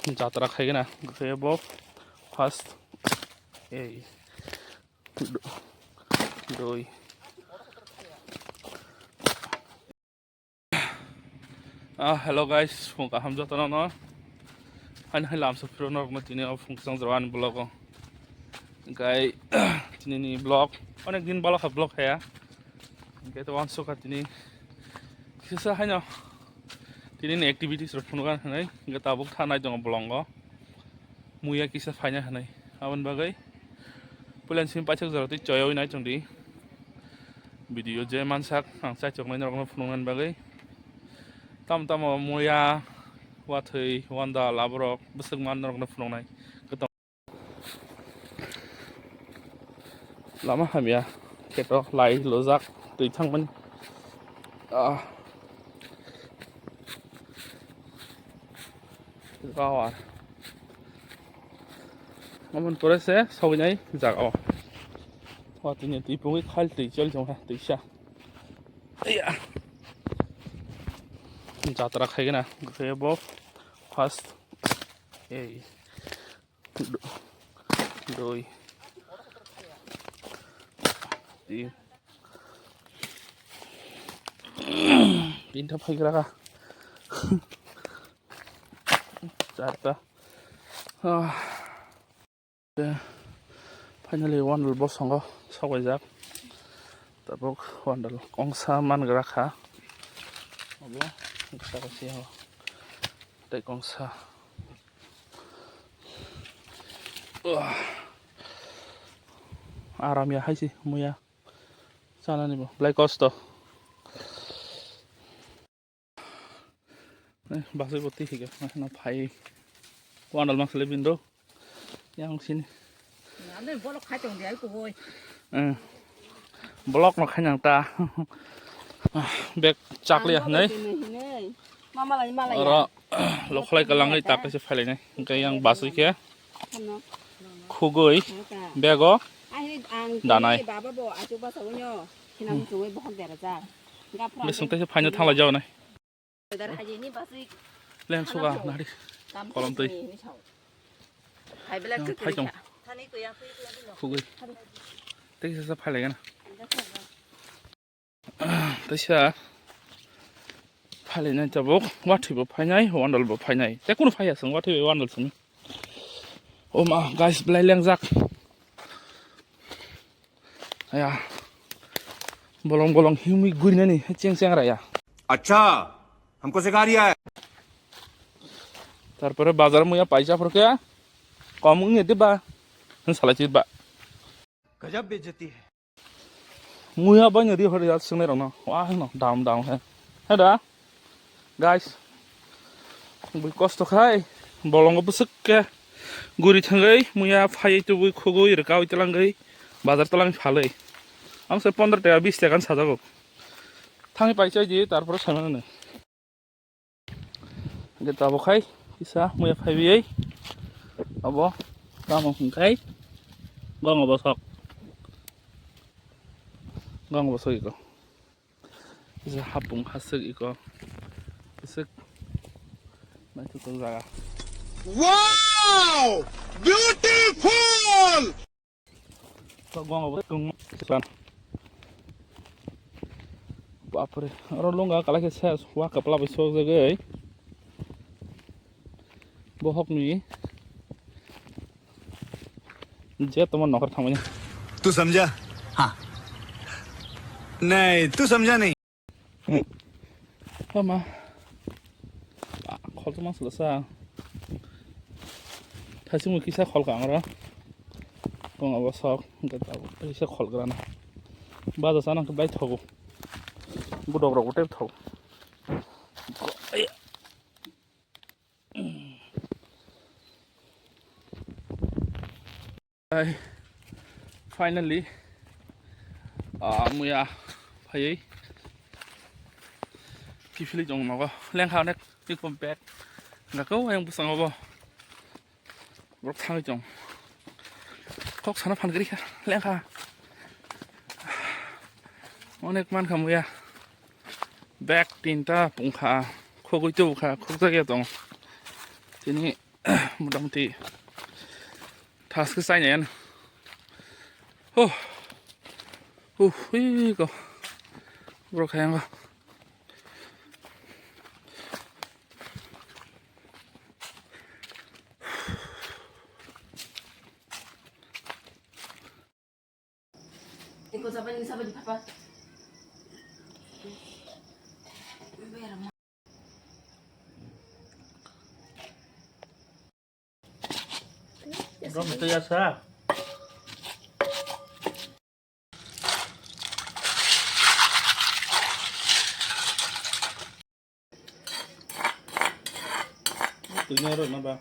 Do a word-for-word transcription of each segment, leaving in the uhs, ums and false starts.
Jatra khaigena, khe bo first. Ei. Doi. Ah, hello guys, phung kaham jotono no. Haino hai lamsa phiro norokno tini o phung kisang jora ani vlog o. Hingkai tini ni vlog, onek din balo kha vlog haya. Hingkai to wansukha tini kisa haino tini ni activities rok phunukha hinwi, hingkai tabuk thanai tongo bolongo. Muya kisa phaina hinwi. Aboni bagwi puila simi paithak jora twi choyawi nai chwngdi. Video je mansak ang chaichoknai norokno phunuknani bagwi. Tamo tamo muya, wathwi, wandal aborok bwswk man norokno phunuknai. Lama hamya, kheto lai lojak, twi thangmani. Ah. Power. Amon pore se sogwi nai jaga o. Watwi ni twi pungwi khal twi chel jong ha, twi sa. Iya. Jatra khaigena, khe bo first. Ei. Doi. Tin. Tinta phaigra ka. Charta. Ah. Finally, wandal bosongo sokbaijak. Tabuk wandal kongsa mangra kha. Obo kisa kisi o. Tei kongsa. Uah. Aram ya hai se muya. Chanani bo belai kosto. Eh, basai bo twi higa, eh, no phai. Wandal mang sele bindo. Yang sini. Nang bolok khai tong dia ko boy. Eh. Bolok no khai nang ta. Bek chakli hinai. Mama lai mala ya. Oro lokhalai kalangwi tak kaisa phailai nai. Hingke yang basai khe khugui bego danai. Baba bo achu basa unyo. Khinam chungwi bohok dera ja. Bising taisa phaino thanglai jago nai. Leng suga nari. Kolom twi. Phai tong. Khugui. Tei kisa sa phai laigana. Tei sa phai lainai tabuk. Wathwi bo phainai, wandal bo phainai. Tei kunu phaiya song wathwi bai wandal song. O ma, guys, belai lengjak. Aya. Bolong bolong himwi gurinani cheng cheng raya. Acha, hamko sikha riya hai. Tarpore bazar muya paisa phurkhe kom wngya diba? Hwn salai si ba. Gajab bejati hai. Muya bai nari hori ya singnai rokno. Wah no dam dam he. He da. Guys, bui kosto khai, bolongo bwswk khe guri thangwi muya phaiwi tubui khugui rwkaui twlangwi bazar twlangwi phalwi. Ang se pondro taka bis taka sajago. Thangwi pai chai di, tarpore sai mano. Hingke tabuk khai kisa muya phaiwi abo tamo hingkhai gongo bosok, gongo bosok iko. Kisa hapung haswk iko. Kiswk naithotok jaga. Wow! Beautiful! Tok gongo bo tong. Bapre, oro lunga kalai khe ses wa kapla bai sok jagoi. Bohok ni. Je tomar nokar thangmani. तू समझा? हाँ। नहीं, तू समझा नहीं। Hama. Khol to masla sa. Thasing mo kisa khol ka angro. Tong abo sok, kisa khol grana. Baja sana ke bai thogo. Budok rok tep thogo. Ai, finally, ah, muya phaiwi kiphilwi tong nogo. Lengkha onek bag. Gakau ayang bwskango bo. Borok thangwi tong. Kok sana phan gari kha. Lengkha. Onek mankha muya. Bag tinta pungkha, khogwi tubukha, khokjagya tong. Tini Motamuti thas khe chainai ano. Oh. Uh, ui go. Borok khayango. Rom twi asa. Twi no ro no ba.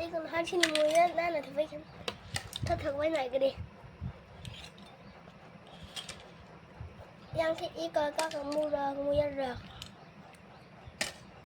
Tei kono harsini muya nana thabai khe tha thangbai nai gede. Yang khe iko kaka mura muya ra.